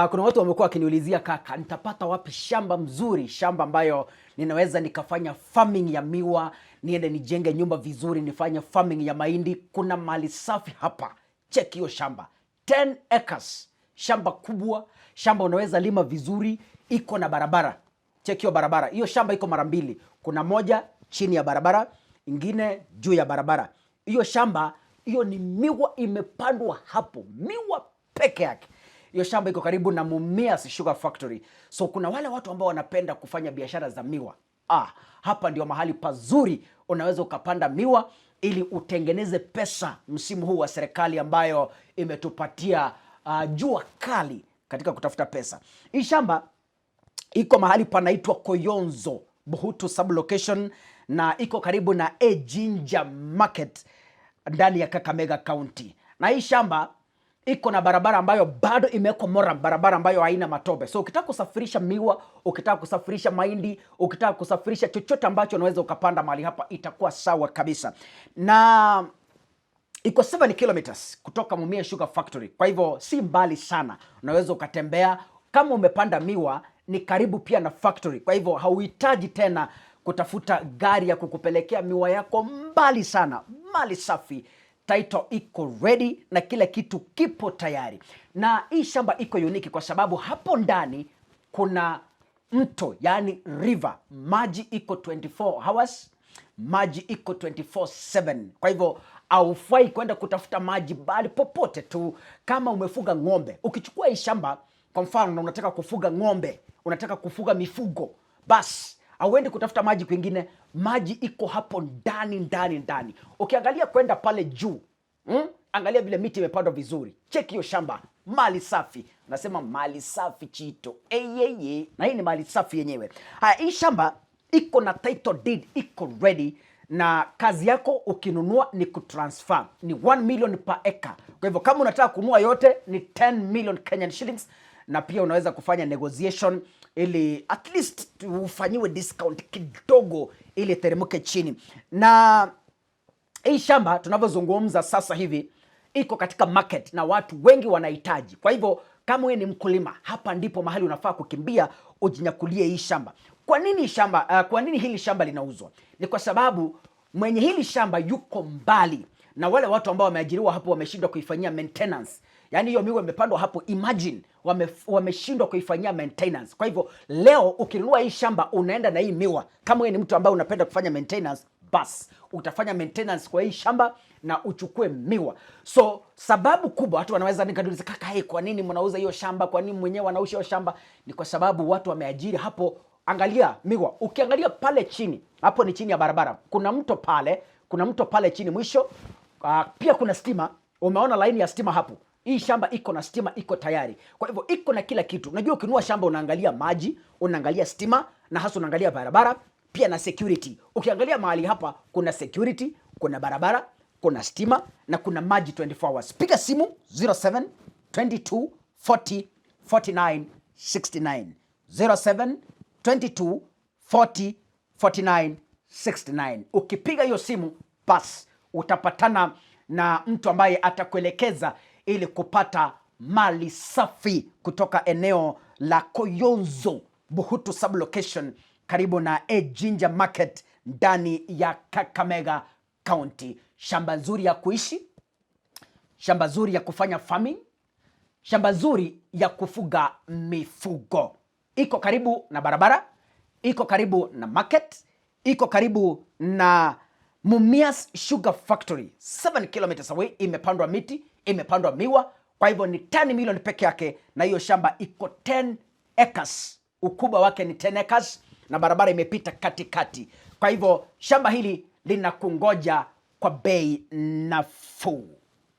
Kuna watu wamekuwa wakiniulizia, kaka, nitapata wapi shamba mzuri, shamba ambayo ninaweza nikafanya farming ya miwa, niende nijenge nyumba vizuri, nifanye farming ya mahindi. Kuna mali safi hapa, check hiyo shamba, 10 acres, shamba kubwa, shamba unaweza lima vizuri, iko na barabara. Check hiyo barabara, hiyo shamba iko mara mbili, kuna moja chini ya barabara, ingine juu ya barabara. Hiyo shamba hiyo ni miwa imepandwa hapo, miwa peke yake. Hiyo shamba iko karibu na Mumias Sugar Factory. So kuna wale watu ambao wanapenda kufanya biashara za miwa. Hapa ndio mahali pazuri unaweza ukapanda miwa ili utengeneze pesa msimu huu wa serikali ambayo imetupatia jua kali katika kutafuta pesa. Hii shamba iko mahali panaitwa Koyonzo Buhutu sublocation na iko karibu na Ejinja Market ndani ya Kakamega County. Na hii shamba iko na barabara ambayo bado imewekwa murram, barabara ambayo haina matope. So ukitaka kusafirisha miwa, ukitaka kusafirisha mahindi, ukitaka kusafirisha chochote ambacho unaweza ukapanda mahali hapa, itakuwa sawa kabisa. Na iko 7 kilometers kutoka Mumias Sugar Factory, kwa hivyo si mbali sana, unaweza ukatembea. Kama umepanda miwa ni karibu pia na factory, kwa hivyo hauhitaji tena kutafuta gari ya kukupelekea miwa yako mbali sana. Mali safi, title iko ready na kila kitu kipo tayari. Na hii shamba iko unique kwa sababu hapo ndani kuna mto, yani river, maji iko 24 hours, maji iko 24/7. Kwa hivyo haufai kwenda kutafuta maji bali popote tu. Kama umefuga ng'ombe, ukichukua hii shamba kwa mfano, na unataka kufuga ng'ombe, unataka kufuga mifugo, basi hauendi kutafuta maji kwingine, maji iko hapo ndani ndani ndani. Ukiangalia kwenda pale juu, Angalia vile miti imepandwa vizuri, cheki hiyo shamba, mali safi. Nasema mali safi chito, eyeye, na hii ni mali safi yenyewe. Haya, hii shamba iko na title deed, iko ready na kazi yako ukinunua ni kutransfer, ni 1 million per acre. Kwa hivyo kama unataka kununua yote ni 10 million Kenyan shillings, na pia unaweza kufanya negotiation ili at least ufanyiwe discount kidogo ili teremke chini. Na hii shamba tunavyozungumza sasa hivi iko katika market na watu wengi wanahitaji. Kwa hivyo kama wewe ni mkulima, hapa ndipo mahali unafaa kukimbia ujinyakulie hii shamba. Kwa nini shamba, kwa nini hili shamba linauzwa? Ni kwa sababu mwenye hili shamba yuko mbali na wale watu ambao wameajiriwa hapo wameshindwa kuifanyia maintenance. Yaani hiyo miwa imepandwa hapo, imagine wameshindwa kuifanyia maintenance. Kwa hivyo leo ukinunua hii shamba unaenda na hii miwa, kama wewe ni mtu ambaye unapenda kufanya maintenance, bas utafanya maintenance kwa hii shamba na uchukue miwa. So sababu kubwa watu wanaweza nikauliza, kaka, hey, kwa nini mnauza hiyo shamba? Kwa nini mwenyewe wanauza hiyo shamba? Ni kwa sababu watu wameajiri hapo. Angalia miwa, ukiangalia pale chini, hapo ni chini ya barabara, kuna mto pale, kuna mto pale chini mwisho. Pia kuna stima, umeona laini ya stima hapo. Hii shamba iko na stima, iko tayari. Kwa hivyo iko na kila kitu. Unajua ukinunua shamba unaangalia maji, unaangalia stima na hasa unaangalia barabara pia na security. Ukiangalia mahali hapa kuna security, kuna barabara, kuna stima na kuna maji 24 hours. Piga simu 07 22 40 49 69, 07 22 40 49 69. Ukipiga hiyo simu bas utapatana na mtu ambaye atakuelekeza ili kupata mali safi kutoka eneo la Koyonzo Buhutu sublocation karibu na Ejinja Market ndani ya Kakamega County. Shamba nzuri ya kuishi, shamba nzuri ya kufanya farming, shamba nzuri ya kufuga mifugo. Iko karibu na barabara, iko karibu na market, iko karibu na Mumias Sugar Factory, 7 kilometers away. Imepandwa miti, imepandwa miwa, kwa hivyo ni 10 million peke yake, na hiyo shamba iko 10 acres, ukubwa wake ni 10 acres na barabara imepita katikati. Kwa hivyo shamba hili linakungoja kwa bei nafuu.